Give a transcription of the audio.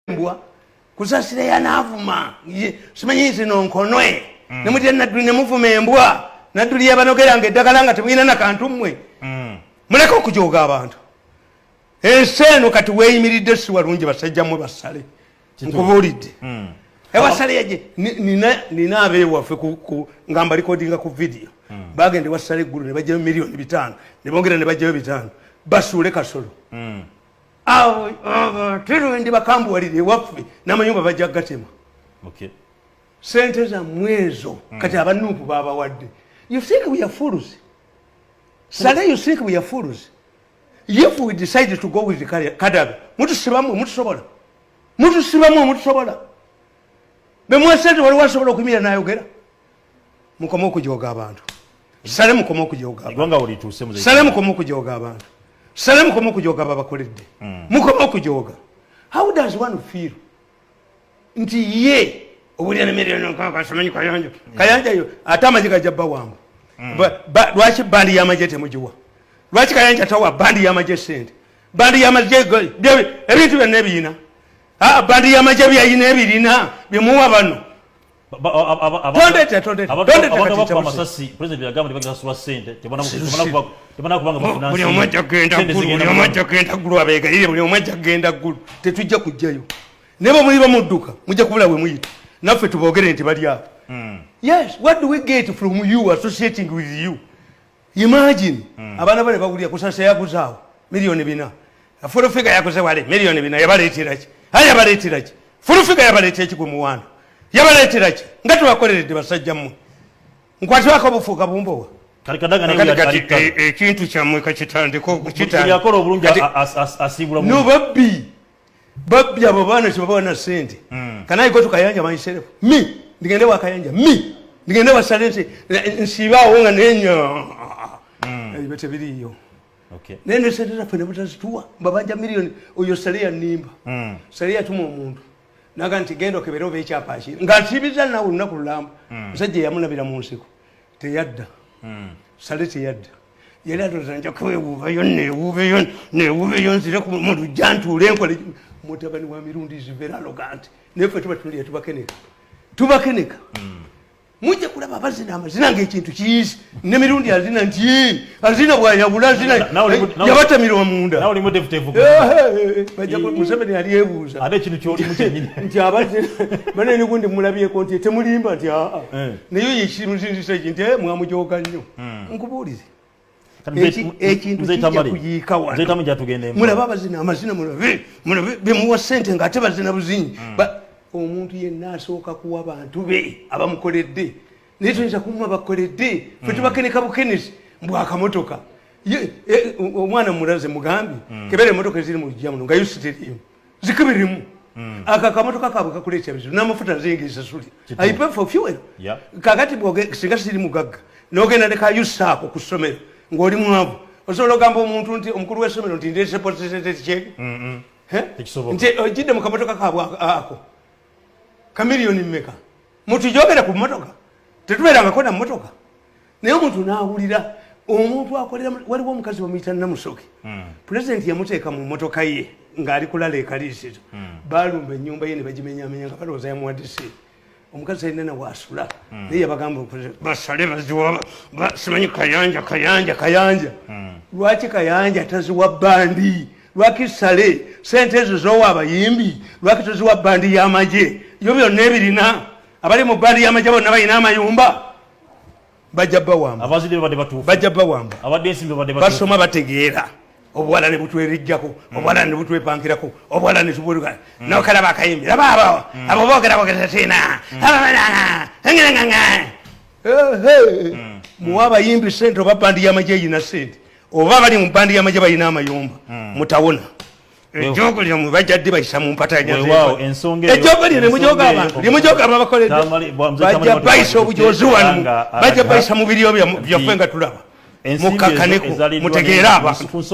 Embwa Kusasira yanaavuma. Simanyi zino nkonwe. Nemutya Nadduli, nemuvuma embwa Nadduli yabanogeranga eddagala nga temulina nakantu mmwe. Muleke okujooga abantu. Ensi eno kati weeyimiridde si walungi, basajja mmwe basale. Nkubuulidde, ewasale yaje nina abeewaffe nga mbalikodinga ku vidiyo, bagenda ewasale eggulu ne bajjayo 5 miliyoni, ne bongera ne bajjayo 500 basuule Kasolo. Abo ndi bakambuwalire ewaffe n'amayumba bajja gatema. Sente zammwe ezo kati abanuupu babawadde. You think we are fools, Sale? You think we are fools? If we decide to go with Kadaga, mutusibamu, mutusobola, mutusibamu, mutusobola. Bemuwa sente, waliwo asobola okuyimirira nayogera? Mukome okujoga abantu, Sale, mukome okujoga abantu. Eggwanga wolituuse, muzeeyi. Sale, mukome okujoga abantu. Sale, mukome okujoga babakoledde. Mukome okujoga. How does one feel nti ye owulira nemiriyonkasimanyi Kayanja, Kayanja yo ate amagye gajja bawamba. Lwaki bandi y'amagye temugiwa? Lwaki Kayanja tawa bandi y'amagye sente? Bandi y'amagye ebintu byonna ebiyina. Ah, bandi y'amagye byayina ebirina byemuwa bano. Tondete, tondete, tondete. Abantu kati abakuba kyabuse. amasasi, president yagamba tebagenda sasula sente, tebana kubanga bafuna Buli omu ajja kugenda sente ggulu, zigenda buli omu ajja kugenda ggulu, abeegayirire, buli omu ajja kugenda ggulu. Tetujja kujjayo, naye bwe muliba mudduka mujja kubula bwe muyita, naffe tuboogere nti bali awo. Yes, what do we get from you, associating with you? Imagine abaana bane bawulira Kusasa yaguzaawo 4 miliyoni, Full Figure yaguze wale 4 miliyoni. Yabaleetera ki? Aye yabaleetera ki? Full Figure yabaleetera ki? Gwe muwanda yabaleetera ki? Nga tubakoleredde, basajja mmwe, nkwatibwako obufuuka bumbowa. Kati Kadaga naye Kati ali kati ttano. ekintu kyammwe kakitandika Buli akola obulungi asiibula No. bulungi. Babbi, babbi abo baana tebabawa sente. Can I go to Kayanja myself? Me ndigende wa Kayanja? Me ndigende wasale nti nsiibaawo nga nenya ebyo tebiriiyo. Naye ne sente zaffe ne butazituwa, mbabanja miliyoni. Oyo Sale yanimba. Sale yatuma omuntu naga nti genda okebere oba ekyapa kiri, nga nsiibiza nawe olunaku lulamba. Musajja yamulabira mu nsiko, teyadda. Sale teyadda, yali atooza nja kwewuubayo, newuubeyo, newuubeyo, nzire mu lujja ntuule nkole. Mutabani wa Mirundi is very arrogant, naye ffe tuba tunulira, tubakeneka, tubakeneka. Mujja kulaba abazina amazina ngaekintu kiyizi, ne Mirundi azina nti "Ee, azina bwayawula azina." Yabatamirwa munda. Nawe olimu tefutefu. Museveni yali yebuuza Ate ekintu kyolimu kyennyini. nti abazina banene gundi mulabyeko nti temulimba nti aa. Naye yekimuzinzisa eki nti "Eh, mwamujoga nnyo." Nkubuulire, Kati ekintu Mzee kijja Tamale, kuyiika wano. Mzee Tamale, gyatugenda empola. Mulabe abazina amazina, mulabe, mulabe bemuwa sente ngaate bazina buzinyi. Omuntu yenna asooka kuwa bantu be abamukoledde, naye toyinza kumwa bakoledde. Fe tubakeneka bukenesi mbw akamotoka. Omwana mulaze mugambye kebera emotoka eziri mu lujja muno nga yusiterimu zikibirimu. Ako akamotoka kaabwe kakuleeta bizibu n'amafuta nze ngesasulira. I pay for fuel. Kakati singa siri mugagga nogenda ne kayusaako ku ssomero ng'oli mwavu, osobola ogamba omuntu nti omukulu w'essomero nti ndeese posted check? Tekisoboka. Nti ojjidde mu kamotoka kaabwe ako kamiliyoni mmeka, mutujogere ku mmotoka, tetubeerangako na mmotoka. Naye omuntu n'awulira omuntu akolera waliwo omukazi bamuyita Namusoke. Pulezidenti yamuteeka mu mmotoka ye ng'ali kulala ekaliisizo. Balumba ennyumba ye ne bagimenyamenya nga balowooza yamuwadde sente. Omukazi talina nawasula, naye yabagamba basale baziwa simanyi Kayanja, Kayanja, Kayanja. Lwaki Kayanja taziwa bandi? Lwaki Sale sente ezo zowa abayimbi, lwaki toziwa bandi y'amagye? Yo byonna ebirina, abali mu bandi y'amagye bonna balina amayumba. Bajja bawamba. Abazidde babadde batuufu. Bajja bawamba. Abadde ensimbi babadde batuufu. Basoma, bategeera. Obuwala ne butwerijjako, obuwala ne butwepankirako, obuwala ne tubuluka nokalaba akayimbi. Laba abo, abo boogera bogera tina. Muwa abayimbi sente oba bandi y'amagye eyina sente, oba bali mu bandi y'amagye balina amayumba, mutawona. Ejjoogo lyammwe bajja ddi bayisa mu mpatanya. Weewaawo, ensonga eyo- Ejjoogo lye nemujoga ensonga eyo- abantu, lyemujoga ababakoledde. Mzee Tamale Bajja bayisa obujozi wano, nga bajja alaga bayisa mu biryo nti byaffe nga tulaba. ensimbi ezo Mukakkaneko, ezaliddwa mutegeere abantu. ku nsonga.